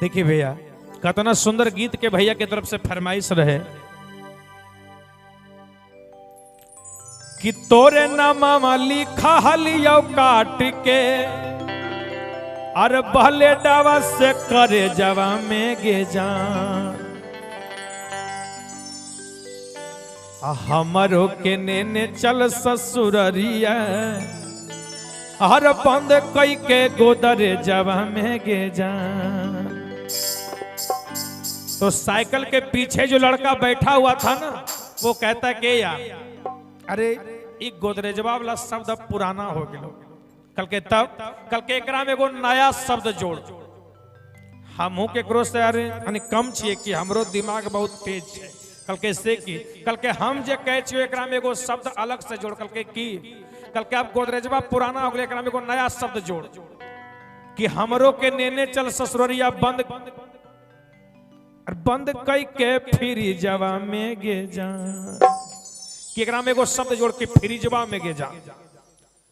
देखिए भैया कितना सुंदर गीत के भैया के तरफ से फरमाइश रहे कि तोरे नामा लिखा हलियो काट के अरे बहले डावा से करे जवा में गे जान, हमरो के नेने चल ससुररिया हर बंद कई के गोदरे जवा में गे जान। तो साइकिल के पीछे जो लड़का बैठा हुआ था ना वो कहता के यार अरे एक गोदरेजवा वाला शब्द अब पुराना हो गया, कल के तब कल के एकरा में एगो नया शब्द जोड़। हमहू केकरो से अरे यानी कम छिए कि हमरो दिमाग बहुत तेज है, कल के से की कल के हम जे कहे छिए एकरा में एगो शब्द अलग से जोड़, कल के की कल के अब गोदरेजवा पुराना हो गया एकरा में एगो नया शब्द जोड़ कि हमरो के नेने चल ससुररिया बंद और बंद कई के फिर जवा में गे जा, कि एकरा में एगो शब्द जोड़ के फ्रिजवा में गे जा।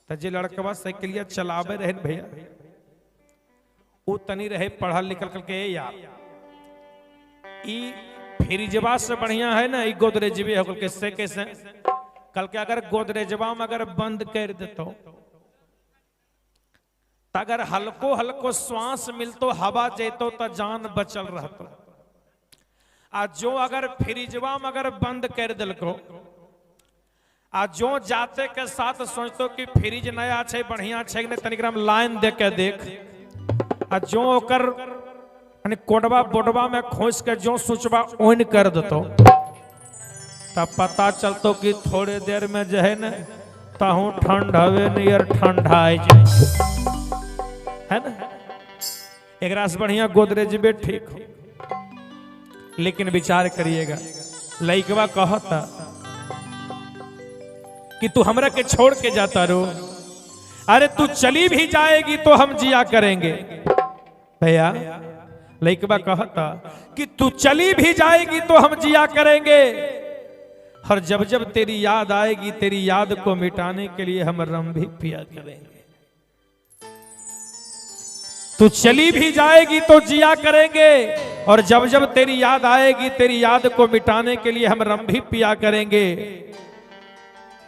त जे लड़कवा साइकिलिया चलावे रहे भैया वो तनी रहे पढ़ल लिखल के यार ई फ्रिजवा से बढ़िया है ना ई गोदरेजवे हो के से कैसे, कल के अगर गोदरेजवा में अगर बंद कर देतो त अगर हल्को हल्को श्वास मिलतो हवा जेतो त जान बचल रहतो। आ जो अगर फ्रिजवा में अगर बंद कर दिलको आ जो जाते के साथ सोचतो कि फ्रिज नया छे बढ़िया छे ने तनिक हम लाइन दे के देख, आ जो ओकर यानी कोडवा बोडवा में खोस के जो सुचवा ऑन कर देतो तब पता चलतो कि थोड़े देर में जो है न तहु ठंड हवे नियर ठंडा आ जाए है ना। एकरा से बढ़िया गोदरेज बे ठीक हो। लेकिन विचार करिएगा लइकवा कहता कि तू हमरा के छोड़ के जाता रो, अरे तू चली भी जाएगी तो हम जिया करेंगे। भैया लइकवा कहता कि तू चली भी जाएगी तो हम जिया करेंगे और जब जब तेरी याद आएगी तेरी याद को मिटाने के लिए हम रम भी पिया करेंगे। तू चली भी जाएगी तो जिया करेंगे और जब जब तेरी याद आएगी तेरी याद को मिटाने के लिए हम रम भी पिया करेंगे।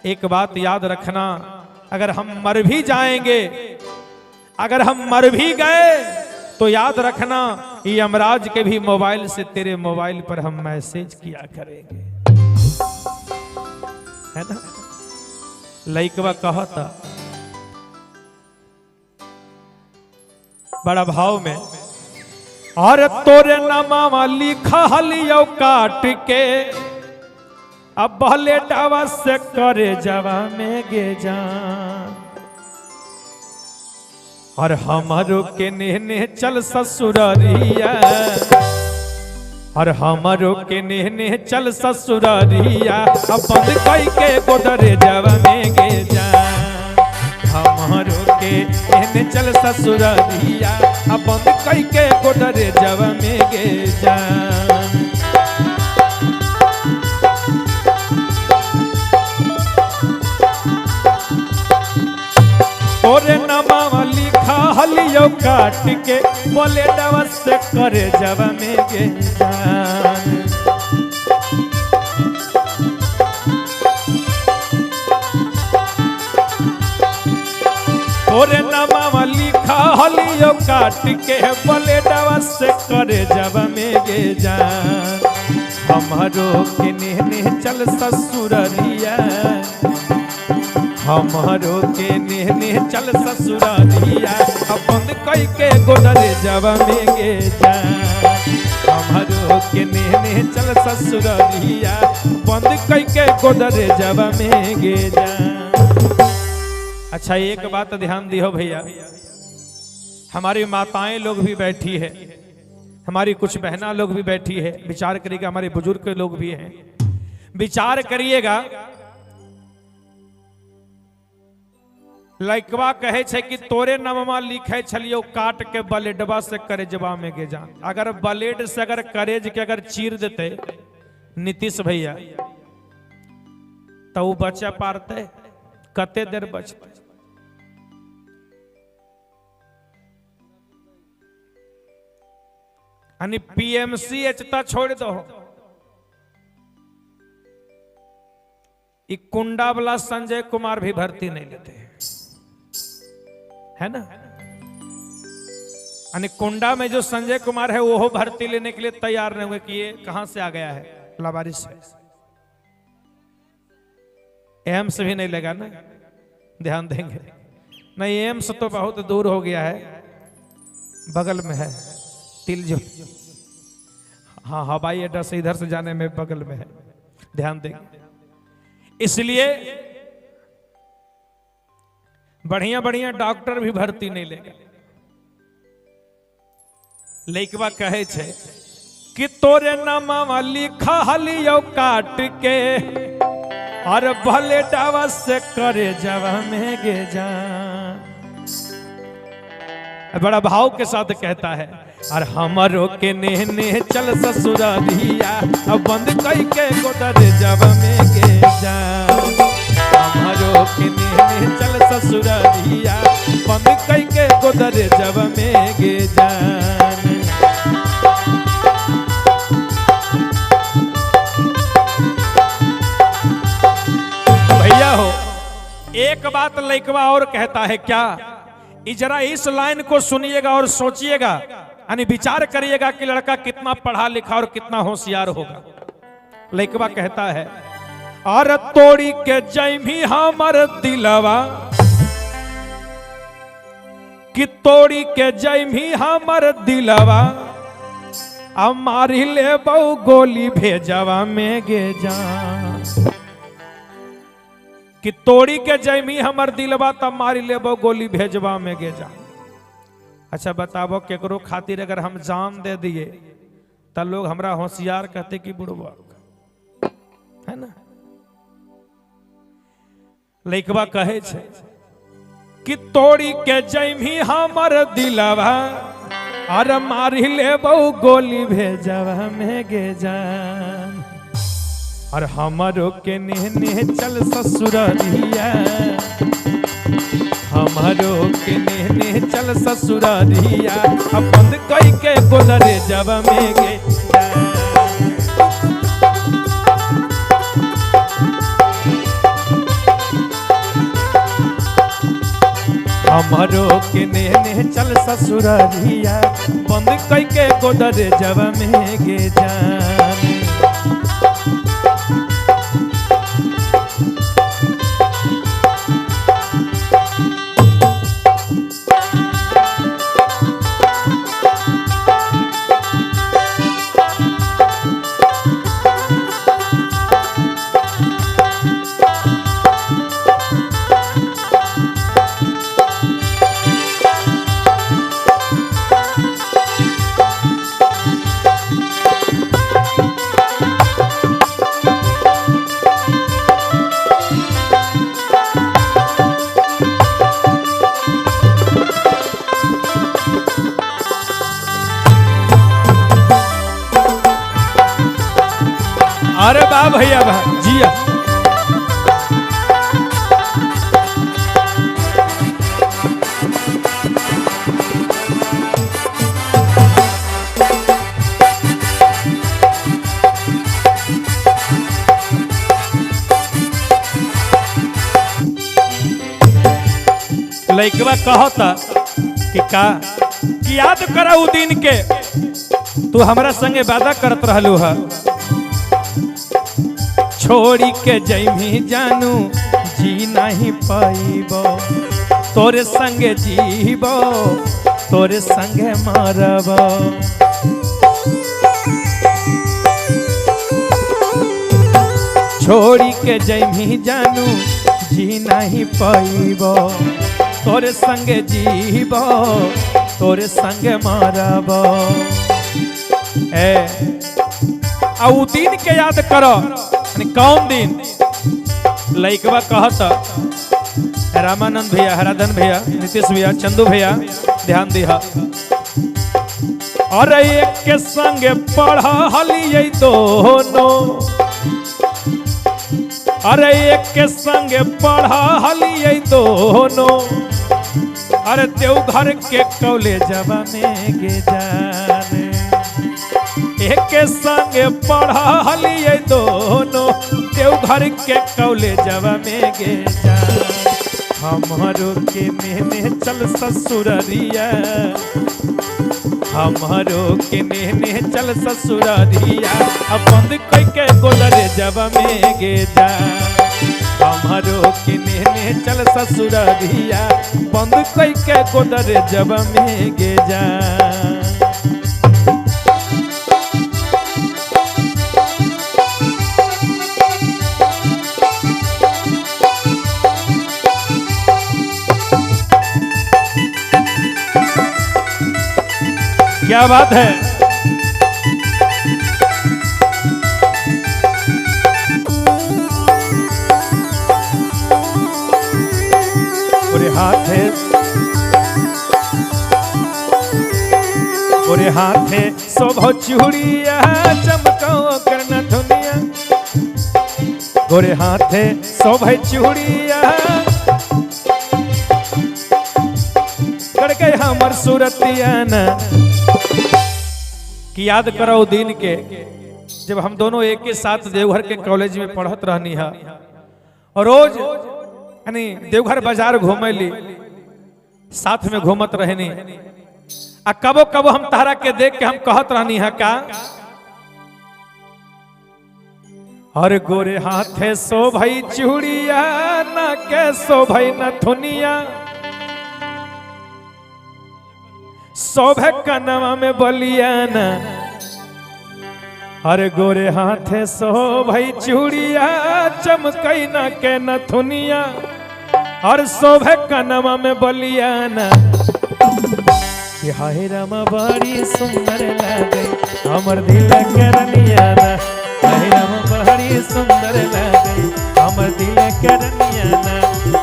एक बात याद रखना, अगर हम मर भी जाएंगे, अगर हम मर भी गए तो याद रखना यमराज के भी मोबाइल से तेरे मोबाइल पर हम मैसेज किया करेंगे, है ना। लइकवा कहता बड़ा भाव में और तोरे नामा लिखा हलियो काट के अब भले डावा से करे जवा में गे जान और हमारो के नेने चल ससुररिया और हमारो के नेने चल ससुररिया अब बंद कई के गोदरे जवा में गे जान, हमारो के नेने चल ससुररिया अब बंद कई के गोदरे जवा में गे जान। तोरे नामा लिखा हलियो काट के बोले डवा से करे जवा में गे जान। तोरे नामा लिखा हलियो काट के बोले डवा से करे जवा में गे जान, हमारो के नेने चल ससुररिया, हमारो के नेने चल ससुररिया अब बंद कई के गोदरे जवा में गे जान, हमारो के नेने चल ससुररिया बंद कई के गोदरे जवा में गे जान। अच्छा एक बात ध्यान दिहो भैया, हमारी माताएं लोग भी बैठी है, हमारी कुछ बहना लोग भी बैठी है, विचार करिएगा, हमारे बुजुर्ग लोग भी हैं, विचार करिएगा। लइकवा कहे छे कि तोरे नामा लिखे छलियो काट के बलेडवा से करेजवा में गे जान, अगर बलेड से अगर करेज के अगर चीर देते नीतीश भैया तो वो बचा पारते, कते देर बचते। यानी पीएमसीएच ता छोड़ दो, कुंडा वाला संजय कुमार भी भर्ती नहीं लेते हैं, है ना? यानी कुंडा में जो संजय कुमार है वो भर्ती लेने के लिए तैयार नहीं हुए कि ये कहां से आ गया है, लावारिस है। एम्स भी नहीं लगा ना, ध्यान देंगे नहीं। एम्स तो बहुत दूर हो गया है, बगल में है तिलजो, हाँ हवाई अड्डा से इधर से जाने में बगल में है, ध्यान देंगे। इसलिए बढ़िया बढ़िया डॉक्टर भी भर्ती नहीं लेगा। लइकवा कहे छे कि तोरे नामा लिखा लियो काट के और भले डावा से करे जवा में गे जान। बड़ा भाव के साथ कहता है, और हमारो के नेने चल ससुरारिया अब बंद कई के गोदर जवा में गे जान। हमारो के नेने चल ससुरारिया बंद कई के गोदर जवा में गे जान। भैया हो, एक बात लइकवा और कहता है क्या, जरा इस लाइन को सुनिएगा और सोचिएगा, यानी विचार करिएगा कि लड़का कितना पढ़ा लिखा और कितना होशियार होगा। लइकवा कहता है, और तोड़ी के जैमी हमर दिलवा, कि तोड़ी के जैमी हमर दिलवा मारी ले बहु गोली भेजवा में गे जा। कि तोड़ी के जैमी हमर दिलवा तब मारी ले बहु गोली भेजवा में गे जा। अच्छा बताबो, केकरो खातिर अगर हम जान दे दिए तब लोग हमरा होशियार कहते कि बुढ़वा, है ना? लइकवा कहे छे कि तोड़ी के जैमी हमर दिलवा और मारी ले बहु गोली भेजवा में गे जान। और हमारो के नेने चल ससुरारिया, हमारो के नेने चल ससुरारिया अब बंद कई के गोदरे जवा में गे जान। हमारो के नेने चल ससुरारिया बंद कई के गोदरे जवा में गे जान। अरे बा भैया बा जिया, लइकवा कहता कि का कि याद करा उ दिन के तू हमरा संगे वादा करत रहलू है, छोड़ी के जैमी जानू जी नहीं पाइबो, तोरे संगे जीबो तोरे संगे मरबो। छोड़ी के जैमी जानू जी नहीं पाइबो, तोरे संगे जीबो तोरे संगे मरबो। ए आ उ दिन के याद करो, कौन दिन? लइकवा कहता, रामानंद भैया, हराधन भैया, नीतीश भैया, चंदू भैया, ध्यान दिहा। और एक के संग पढ़लिए दोनों, अरे एक के संग पढ़लिए दोनों, अरे देवघर के कॉलेजवा में गे जाने। एक संगे पढ़लिए दोनों देवघर के कॉलेजवा में गे जा। हमारो के नेने चल ससुररिया, हमारो के नेने चल ससुररिया, अब बंद कई के गोदरेजवा में गे जा। हमारो के नेने चल ससुररिया, बंद कई के गोदरेजवा में गे जा। क्या बात है। पूरे हाथे, पूरे हाथे शोभो चूड़िया चमकाओ करना धुनिया, गोरे हाथे शोभे चूड़िया करके हमर सूरतिया ना। कि याद करो दिन के जब हम दोनों एक के साथ देवघर के कॉलेज में पढ़त रहनी है और रोज यानी देवघर बाजार घूमेली, साथ में घूमत रहनी। आ कबो कबो हम तारा के देख के हम कहत रहनी है का, हर गोरे हाथे शोभई चूड़िया ना के शोभई नथुनिया, शोभे कनवा में बलिया ना। हर गोरे हाथे शोभई चूड़िया चमकई ना के नथुनिया, और शोभे कनवा में बलिया ना। कि हाय रामा बड़ी सुंदर लागे हमर दिल के रनिया ना, हाय रामा बड़ी सुंदर लागे हमर दिल के रनिया ना,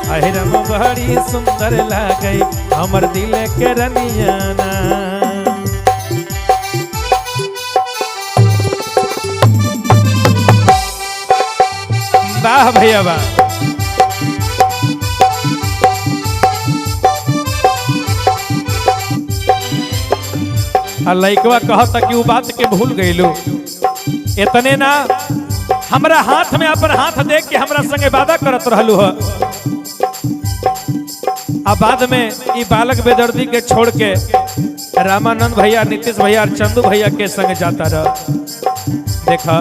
हाय रामा बड़ी सुंदर लागे हमर दिल के रनिया ना। वाह भैया वाह। आ लइकवा कहता कि उ बात के भूल गइलू, इतने ना हमरा हाथ में अपन हाथ देख के हमरा संगे वादा करत रहलू ह। आ बाद में ई बालक बेदर्दी के छोड़ के रामानंद भैया, नीतीश भैया और चंदू भैया के संग जाता रह। देखा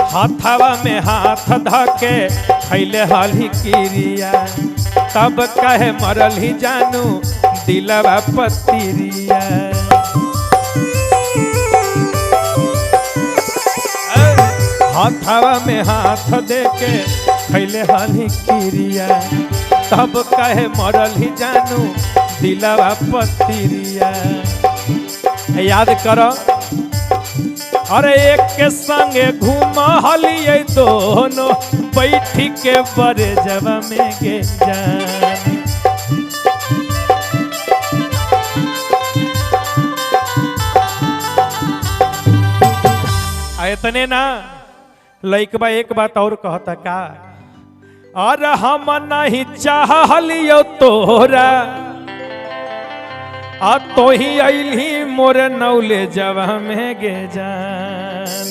हाथावा में हाथ धके खैले हाली किरिया, तब कहे मरल ही जानू दिलवा पतिरिया। हाथावा में हाथ देके खैले हाली किरिया, तब कहे मरल ही जानू दिलवा पतिरिया। याद करो अरे एक के संगे घूम हलिए दोनों बैठी के बरजवा में गे जान। इतने ना लइकबा एक बात और कहता का, और हम नहीं चाहलियो तोरा आ तो ही अइली मोर नौले जवा में गे जान,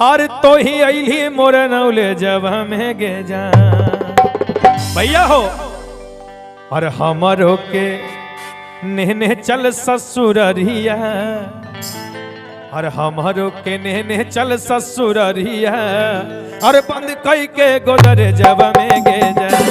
और तो ही अइली मोर नौले जवा में गे जान। भैया हो और हमरो के नेने चल ससुररिया, और हमरो के नेने चल ससुररिया, और बंद कई के गोदर जवा में गे जान।